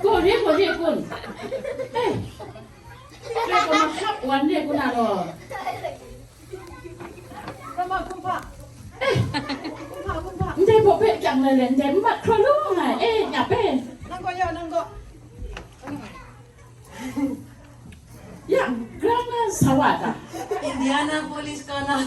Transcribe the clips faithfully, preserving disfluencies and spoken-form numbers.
Gaw re gaw re kun. Eh. Re gaw mahkap wan re kun a law. Rama kumhpa. Eh. Kumhpa, kumhpa. Ndai baw hpe kyang lai le, ndai n mat hkraw lu nga, eh, nyap e. Nang gaw ya, nang gaw. Ya, grang na sa wa ta. Indianapolis kaw na.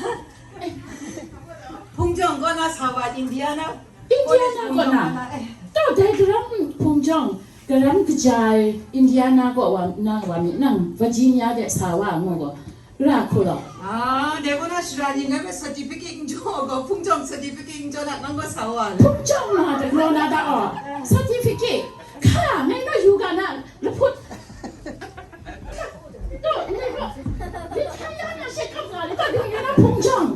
Hpung jawng kaw na sa wa, Indiana. Indiana kaw na. Eh. Tau dai garam hpung jawng, garam kaja ai Indiana kaw wa na wa mi nang Virginia de sa wa ngu gaw. Ra hku law. Ah, dai kaw na shara ni ngai hpe certificate n jaw gaw, hpung jawng certificate n jaw na, nang gaw sa wa le. Hpung jawng ma de, raw na da aw. Certificate. Hka, ngai naw yu ga na, lahput. Taw, ngai gaw, li hkrai ya na she kap nga le, taw, dung ya na hpung jawng.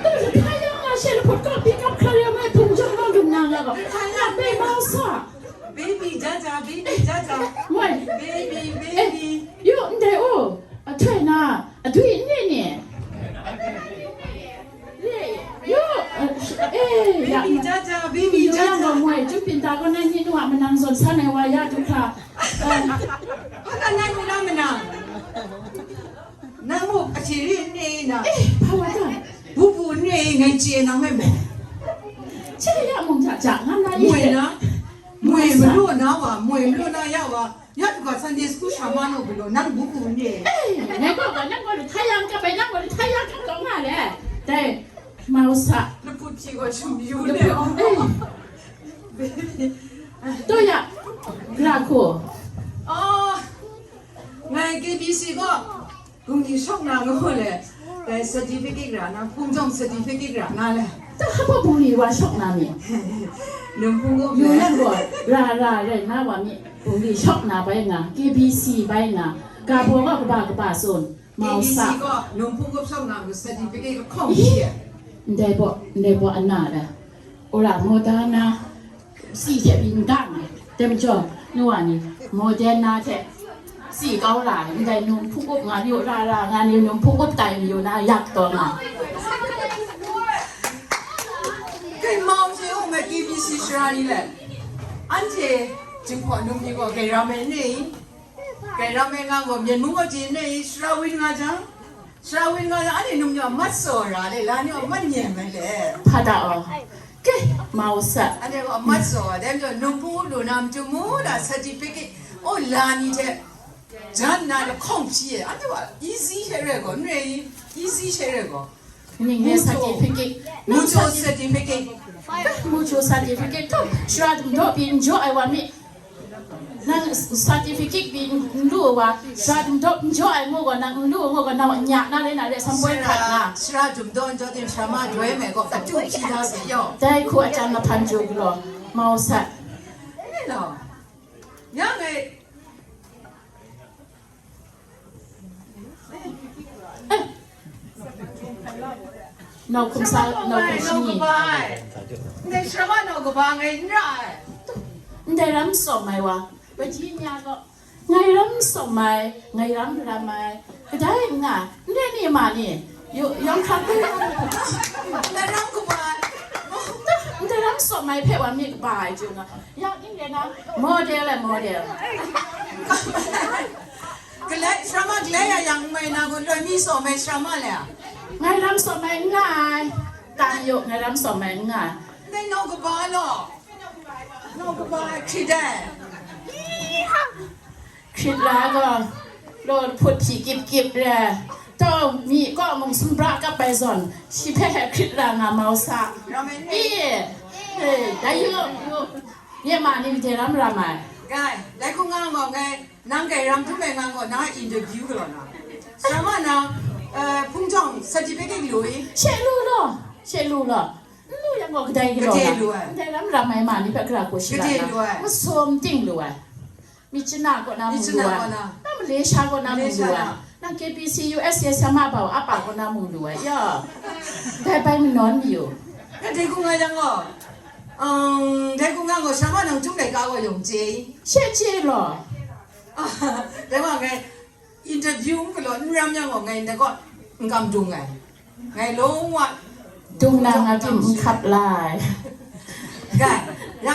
Taw, li hkrai ya na she lahput kaw, pick up hkrai ya mai hpung jawng naw dung na nga gaw. Li hkrai ya na pe mau sa. Baby, jaja, baby, jaja. Moi. Baby, baby. Yu, ndai u. Ahtoi na, adwi n re ni? Re, yu, eh, ya. Baby jaja, baby jaja. Yu yang gaw moi, Jupiter gaw nai ni nu a manang zawn san ai wa ya du hkra. Eh. Hpa na nai nu na manang? Nang muk a hti ri n re na? Eh, hpa wa ta? Bubu n re ngai chye nang hpe mo. Che ya mung ja ja, ngam na ye. Moi na? Moi malu na wa, moi malu na ya wa. Ya du ga Sunday school shama naw galaw, nang bu bu n re. Eh, ngai gaw gaw, nang gaw lu htai yang kap ai, nang gaw lu htai yang kap kau nga le. Dai, mau sa. Lahput hpyi gaw shum yu le. Lahput, eh. To ya, gra hku. Oh, ngai K B C gaw. Bungli shawk na ngu le, dai certificate ra na, hpung jawng certificate ra na le. Ta hpa bungli wa shawk na mi? Num hpung up yu le. Yang gaw, ra, ra, rai na wa mi, bungli shawk na bai nga, K B C bai nga, ga baw ga kaba kaba tsun, mau sa. K B C gaw, num hpung up shawk na ngu certificate lahkawng shi. Ndai baw, ndai baw ana le. Ora modern na, si hte byin dang ai, dai majaw, nu wa ni, modern na hte si kau la ai, ndai num hpung up nga yu ra ra, nga ni num hpung up tai mayu na yak taw nga. Kai mau hte u, ngai K B C shara ni le, anhte Jinghpaw num ni gaw kai ram ai n re i? Kai ram ai nga gaw, Myen mung gaw chye n re i? Shara wun nga jang, Shara wun nga na, anhte num ni a mat tsaw ra le, la ni a mat nyem ai le. Hpa da aw. Ke, mau sa. Anhte gaw a mat tsaw, dai majaw num hpung up lu na matu mu na certificate, o la ni hte, jan na lahkawng hpyi e, anhte gaw easy hte re gaw, n re i, easy hte re gaw. Ning ngai certificate. Mucho certificate. Mucho certificate. To, shara dum daw pyi n jaw ai wa mi. Nang certificate pyi n lu wa, shara dum daw n jaw ai ngu gaw, nang n lu ngu gaw, nang nya na rai na rai, samboi hkat nga. Shara dum daw n jaw tim, shara ma doi me gaw, katu hpyi na se yaw. Dai hku a can mahpan chyu galaw, mau sat. Ni law. Yang e. Nau hkum sa, nau hkum shi ni. Ngai shara nau kaba ngai n ra ai. Ndai ram sawm ai wa, Virginia gaw, ngai ram sawm ai, ngai ram ram ai, kadai n nga, ndai ni ma ni, yu-, yawng hkrak tu, ndai ram kaba, ndai ram sawm ai hpe wa mi kaba ai chyu nga, yang Indiana model ai model. Galai, shara ma galai ya yang mai na gun loi mi sawm ai shara ma le a? Ngai ram sawm ai n nga ai. Tang yu, ngai ram sawm ai n nga ai. Ndai nau kaba law. Nau kaba hkrit ai. Hkrit la gaw, law hput hpyi kip kip re. Taw, mi kaw mung sumra kap ai zawn, shi hpe hkrit ra nga mau sa. Ram ai ni? Iya. Eh, dai yu, yu. Myanmar ni made ram ram ai. Gai, dai hku nga mau ngai. Nang kai ram htum ai nga gaw, na interview galaw na. Sara ma na, eh, hpung jawng certificate lu i? She lu law, she lu law. N lu yang gaw kadai galaw. Kadai lu ai. Ndai ram ram ai ma ni hpe gara hku shara. Kadai lu ai. Masum ting lu ai. Myitkyina kaw na mung lu ai. Myitkyina kaw na. Na Malaysia kaw na mung lu ai. Malaysia na. Nang K B C U S A sama bau apa kaw na mung lu ai. Ya. Dai bai manawn mayu. Kadai hku nga yang gaw. Um, dai hku nga gaw, sara ma nang htum laika gaw yawng chye i? She chye law. Dai wa ngai interview n galaw n ram yang gaw, ngai ndai kaw n kam dung ai. Ngai long wa dung na nga tim n hkap lai. Gai, ya,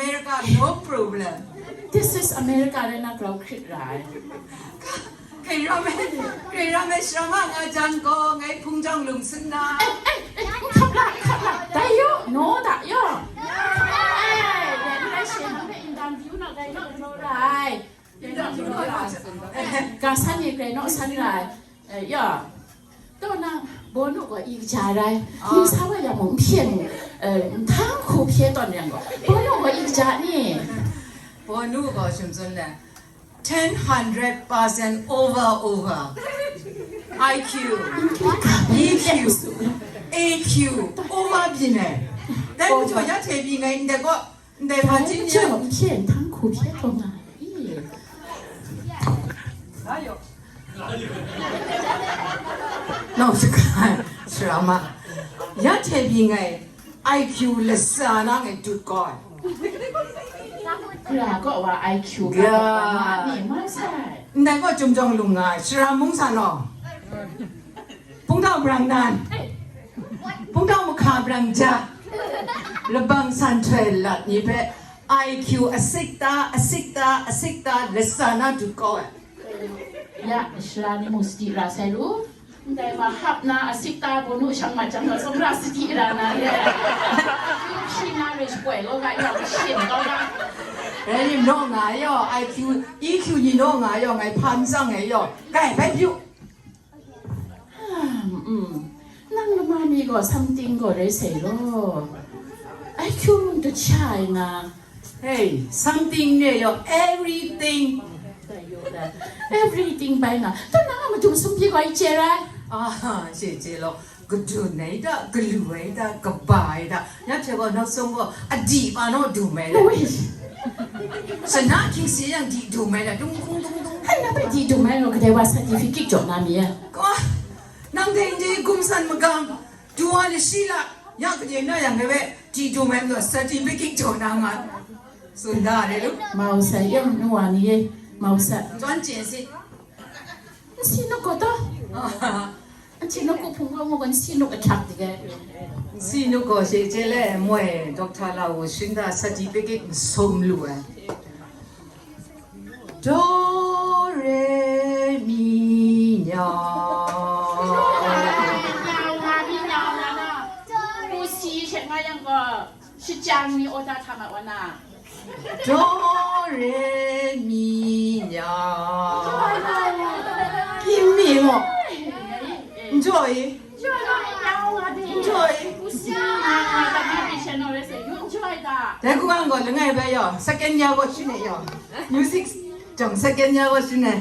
America, no problem. This is America တဲ့ နောက်တော့ ခရစ်ရာ Kei ram e, kei ram e, sharama nga jan ko, ngai phung jang lung sin na. ခပ်လာ ခပ်လာ ဒါယို no ဒါယို အဲ ဒါ interview နောက် ဒါယို no ရိုင် ကဆန်နေကြနော်ဆန်ရိုင်အဲယောတော့နံဘိုနုကိုอีกจาရိုင်ဒီစားဝဲရမို့ဖြစ်မှုအဲထမ်းခုဖြစ်တော့နေကိုဘိုနုကိုอีกจานี่ ဘိုနုကိုရှင်စွန်းလဲ ten hundred percent over over IQ EQ Q over ပညာ တန်းမကျော်ရထည့်ပြီးငယ် ndai က ndai ဘာချင်း ကြောင့်ဖြစ်ထမ်းခုဖြစ်တော့မှာ နောက်တစ်ခါဆရာမရထည့်ပြီးငယ် IQ လက်စာနာငယ်ဒုတ်ကောင်း ကရာကော့ဝါ IQ ကရာကော့ဝါမီမဆိုင် ndai က ကြုံကြုံလုံငါဆရာမုန်းဆန်တော့ ဖုန်းထောင့်ဗြဟ္မဏ် ဖုန်းထောင့်မခါဗြဟ္မဏ် လဘံဆန်ထွဲလတ်ညီဖဲ IQ အစိတ်သားအစိတ်သားအစိတ်သားလက်စာနာတူကောင်း ရရှရာနီမူစတီရာဆဲလူ Dai ma hap na a sik ta bu nu shang ma jang lo song ra siti ra na ye. Shi na re shi kwai lo ga ya shi lo ga. Ai ni no nga yo IQ EQ ni no nga yo ngai phan sang ngai yo. Kai bai pyu. Nang la ma mi go something go re se lo. IQ mun tu chai nga. Hey, something ne yo everything. Everything bai nga. Ta na ma tu sum pi go i che ra. Ah, che che lo. Kadu nai da, kalu ai da, kaba ai da. Nya che go no song go adi ba no du mai le. Ui. Sana king si yang di du mai le. Dung dung dung dung. Hai na bai di du mai lo ka dai wa certificate jo na mi ya. Ko. Nang dai di gum san magam. Duwa le shi la, ya kaje na yang ngai we, ji du mai lo, certificate jaw na nga. Sunda de lu. Mau sa yam nuwa ni ye, mau sa. Zwan jin si. Si no ko to. Si no ko phung ko mo kan si no ka chak de. Si no ko shi je le, moi, doctor la wo shin da certificate som lu eh. Do, re, mi, nya. Ku si she nga yang gaw, shajang ni order hta mat wa na. Do, re, mi, nya. Kim mi mo. Enjoy. Enjoy. Dai ku ang gaw langai bai yaw, second ya gaw shune yaw. Music jang second ya gaw shune.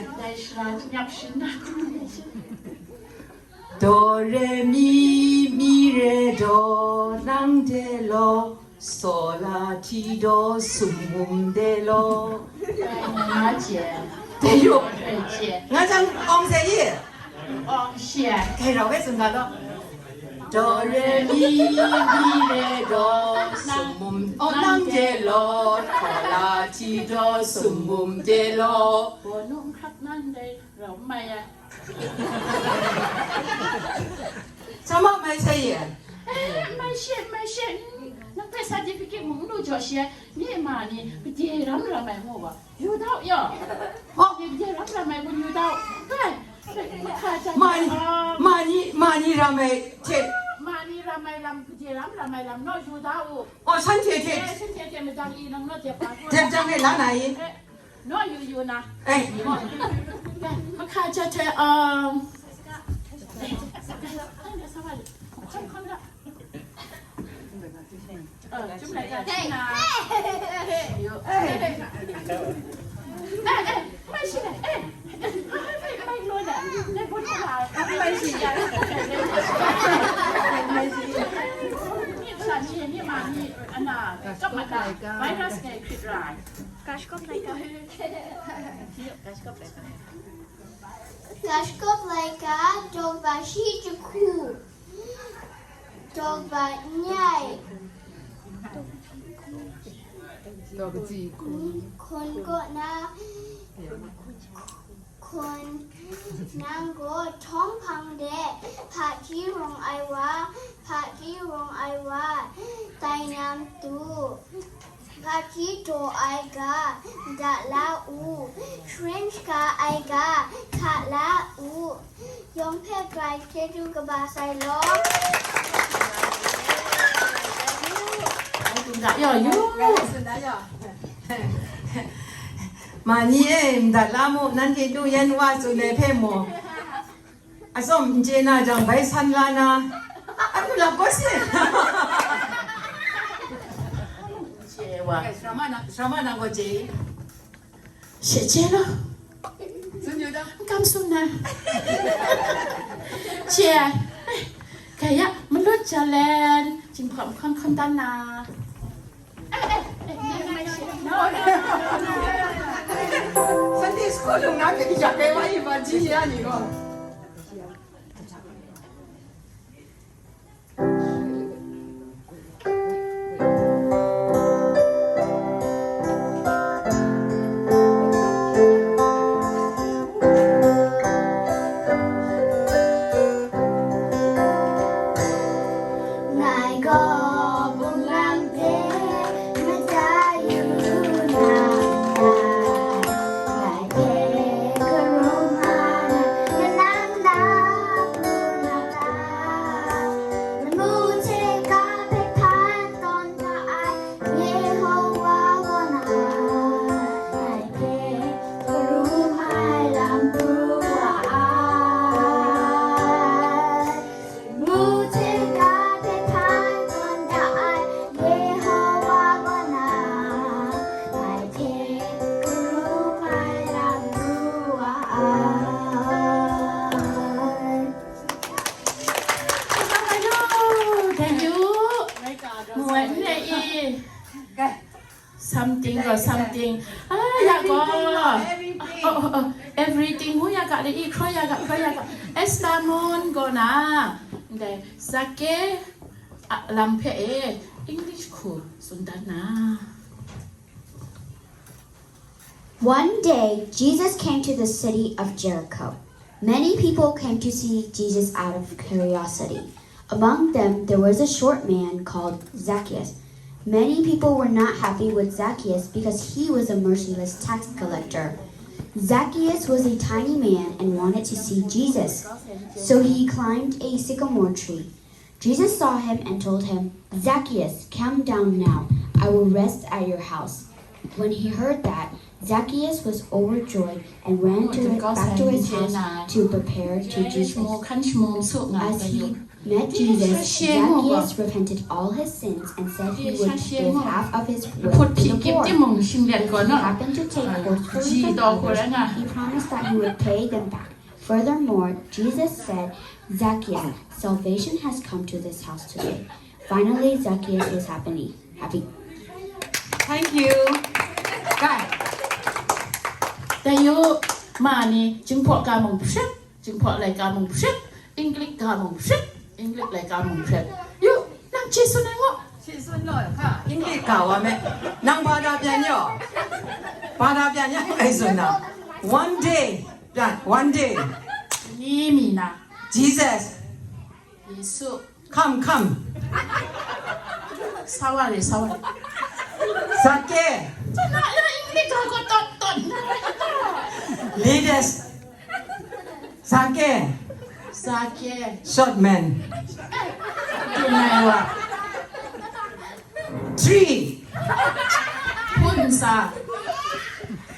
Do, re, mi, mi, re, do, nang de lo, so, la, ti, do, sum, bum, de, lo. Nga jie. De yo. Jie. Nga jang ong se ye. Ong xie. Hei rau wei tsun ga law. Do, re, mi, mi, re, do, sum, mum, oh, nang de law, ko, la, ti, do, sum, mum, de, law. Bo nung hkrak nan dai rau mai ya. Sama mai sai ye. Eh, mai xie, mai xie. Nang pe certificate mung lu jaw xie. Ni ma ni, pde ram ram mai mu wa. Yu dau yo. Hok. Yu de ram ram mai bun yu dau. Kai. Mani, mani, mani ram mai te. Mani ram mai lam, je ram ram mai lam no yu dau. O san te te. Eh, san te te me dang i nang no te pa. Te dang e la na i. No yu yu na. Eh. Ma ka cha te um. Kashkop laika, dok ba shi jahku. Dok ba nyai. Dok ji kun. Kun ko na. Kun nang ko thong pang de. Pha ji rong ai wa. Pha ji rong ai wa. Tai nam tu. Pha ji do ai ga. Da la u. Shrimp ka ai ga. Ka la u. Yawng hpe grai chyeju kaba sai law. Ai, tun da yaw yu. Ma ni e, ndat la mu, nanhte du yan wa tsun ai hpe mu. Atsawm n chye na jang bai san la na. Anhte lap gaw si. Chye wa. Shrama na, shrama na gaw chye. She chye lo. Kam sum na. Chye ai. Kaya, malut Chalen, jinghpaw hkawn hkawn dan na. Sunday school lung na hpe, ya kai wa yi ba ji ya ni gaw. Ngai gaw bunglang de mada yu na, ngai hpe karum ai na, nang na pru na ta? Lamu hte ga hpe hpan tawn da ai Yehowa gaw na, ngai hpe karum ai lam pru wa ai. Lamu hte ga hpe hpan tawn da ai Yehowa gaw na, ngai hpe karum ai lam pru wa ai. Thank you. Thank you. Muai n le i. Something or something. Ah, ya gaw. Everything. Oh, oh, oh. Everything. Mu ya ga le i, hkraw ya ga, hkraw ya ga. Esther Mon gaw na. Ndai, Zake, ah, lam hpe e, English hku tsun dat na. One day, Jesus came to the city of Jericho. Many people came to see Jesus out of curiosity. Among them, there was a short man called Zacchaeus. Many people were not happy with Zacchaeus because he was a merciless tax collector. Zacchaeus was a tiny man and wanted to see Jesus. So he climbed a sycamore tree. Jesus saw him and told him, "Zacchaeus, come down now. I will rest at your house." When he heard that, Zacchaeus was overjoyed and ran to, back to his house to prepare to Jesus. As he met Jesus, Zacchaeus repented all his sins and said he would give half of his wealth to the poor. If he happened to take forcefully from others, he promised that he would pay them back. Furthermore, Jesus said, "Zacchaeus, salvation has come to this house today." Finally, Zacchaeus was happy. Happy. Thank you. Kai. Dai yu, ma ni, Jinghpaw ga mung hprit, Jinghpaw laika mung hprit, English ga mung hprit, English laika mung hprit. Yu, nang hte tsun ai ngu. Hte tsun law, hka, English ga wa me. Nang ba da pyan yaw. Ba da pyan yaw, ngai tsun na. One day, pyan, one day. Ni mi na. Jesus. Yesu. Come, come. Sawa re, sawa re. Zake. Tana ya English ga ko tot tot. Leaders. Zake. Zake. Short man. Tunai wa. Three. Phun sa.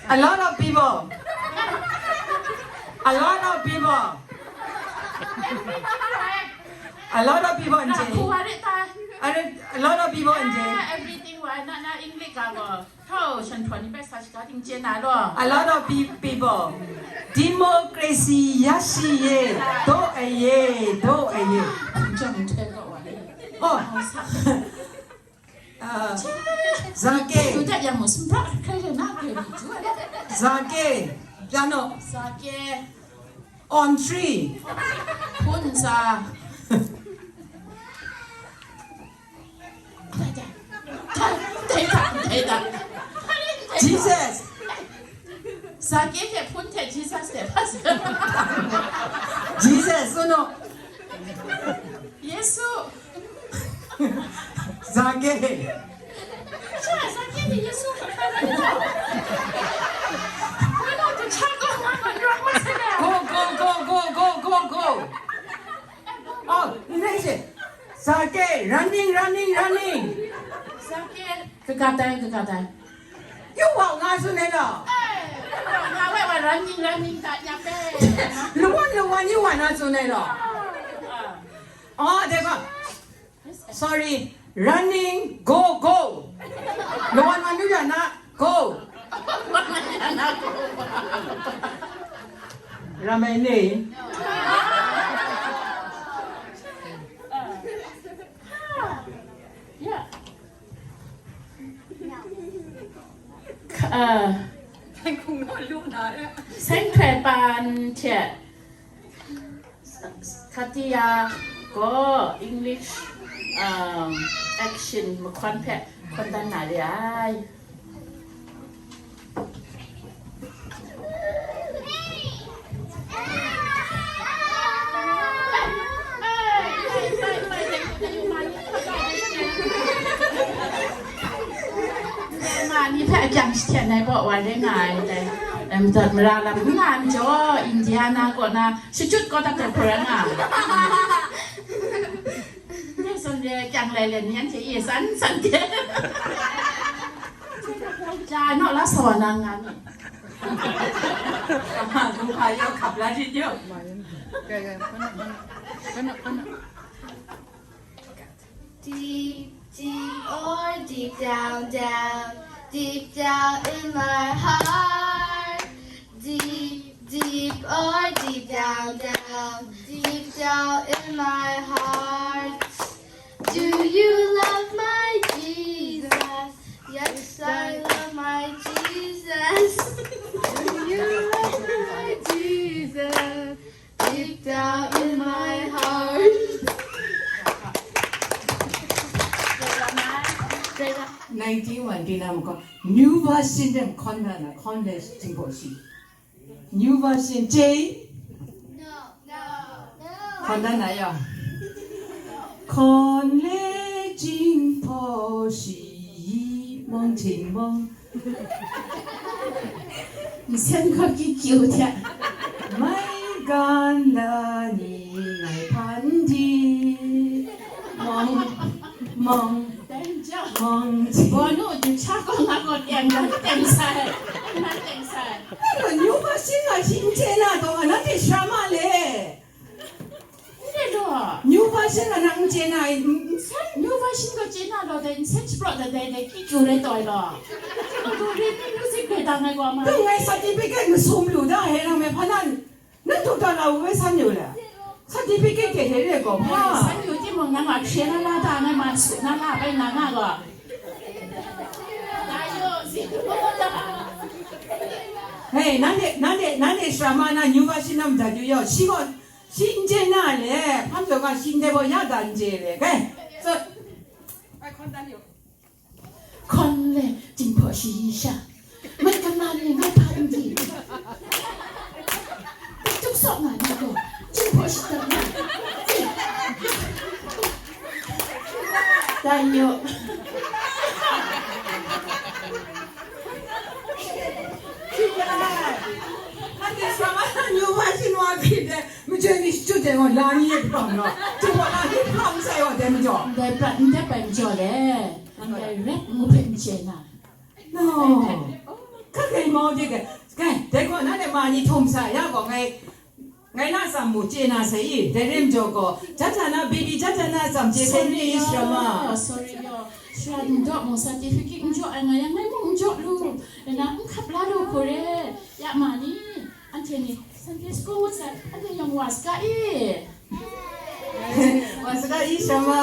A lot of people. A lot of people. A lot of people in jail. A lot of people in jail. Everything wa na na English ga go. Hau, shan twan ni bai sa shiga ting jen na lo. A lot of pe-, people. Democracy ya shi ye, do e ye, do e ye. Jang te ga wa le. Oh. Uh, Zake. Yu dat yang mo sembra kai le na kai ni ju. Zake. Piano. Zake. On three. Phun sa. Jesus. Zake hte hpun hte Jesus hte hpa sa? Jesus, tsun u. Yesu. Zake. Sha, Zake ni Yesu hpe hpa sa? Why not the child of God on your person now? Go, go, go, go, go, go, go. Oh, n rai she. Zake, running, running, running. Zake, kaga tai, kaga tai. Yu wa nga tsun ai law. Eh, nga wai wa running, running ta nya pe. Lawan, lawan yu wa na tsun ai law. Ah. Oh, de ko. Sorry, running, go, go. Lawan wa nu ya na, go. Ramai ni. Uh, แสงไขว่ปาน hte Katiya gaw English, um, action mahkawn hpe hkawn dan na re ai. Ma ni hpe akyang shahten ai gaw wa re nga ai dai. Em, dat mara lam n nga ai majaw, Indiana kaw na shachyut kau dat ai hpaw rai nga ai. Nye san de kyang lai lai ni anhte ye san san de. Ja naw la sa wa na nga mi. Kama du hpa yaw hkap la di yaw. Deep, deep, or deep down, down, deep down in my heart. Deep, deep, or deep down, down, deep down in my heart. Do you love my Jesus? Yes, I love my Jesus. Do you love my Jesus? Deep down in my heart. Nineteen one, New Version dem hkawn na na, hkawn le jingbaw shi. New Version, J? No, no, no. Hkawn na na ya. Hkawn le jingbaw shi, mawng hting mawng. Nsen hkawt kikyu hte. Maigan la ni ngai hpan di. Mawng, mawng, mawng. Bawnu, du hta gaw nga gaw teng, teng sai. Nga teng sai. Nang gaw New Version nga shi n chye na taw, nga nanhte shara ma le. N re law. New Version nga nang n chye na, n, n, New Version gaw chye na law dai, nsen shapraw dat dai, dai kikyu rai taw ai law. Gaw du re ni music bai dang ai gaw ma. Dang ngai certificate masum lu da he nang me hpa nan. Nang doctor la wu we san yu le. Certificate hte hte re gaw hpa. San yu timung nang a hkye na la da, ngai ma su na la bai na nga gaw. Hei, nanhte, nanhte, nanhte shara ma na New Version na madat yu yaw, shi gaw, shi n chye na le, hpan taw ga shi ndai baw ya da n chye le, kai, so, hkawn le, jingbaw shi sha, maigan la ni ngai hpan di. Tuk sawk nga ni gaw, jingbaw shi dat na. Dai yu. Anhte sa wa na New Version wa hkrit de, majoi ni shachyut de gaw, la ni e hpang gaw, jingbaw la ni hpang sai wa de majaw. Ndai prat n dep ai majaw le, ndai rap ngu hpe n chye na. No. Hkrai hkrai mau de ga, kai, dai gaw nanhte ma ni htum sa ya gaw, ngai, ngai na tsam mu chye na sai i, dai rim jaw gaw, Jajana, baby Jajana tsam chye sai ni, sorry, shara ma. Sorry yaw. Shara n jaw mu, certificate n jaw ai nga yang, ngai mung n jaw lu. Ngai na n hkap la lu hku re. Ya ma ni, anhte ni Sunday school ngut sai, anhte yawng wa saga i. Wa saga i, shara ma.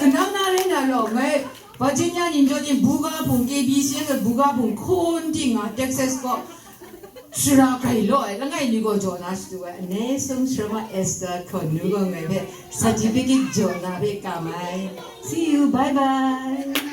Kanang na rai na law, ngai Virginia ni jaw ting buga hpung, K B C N buga hpung hkun ting nga Texas kaw shara grai law ai langai ni gaw jaw na shadu ai, ane sung shara ma Esther hkawn nu gaw ngai hpe certificate jaw na hpe kam ai. See you, bye bye.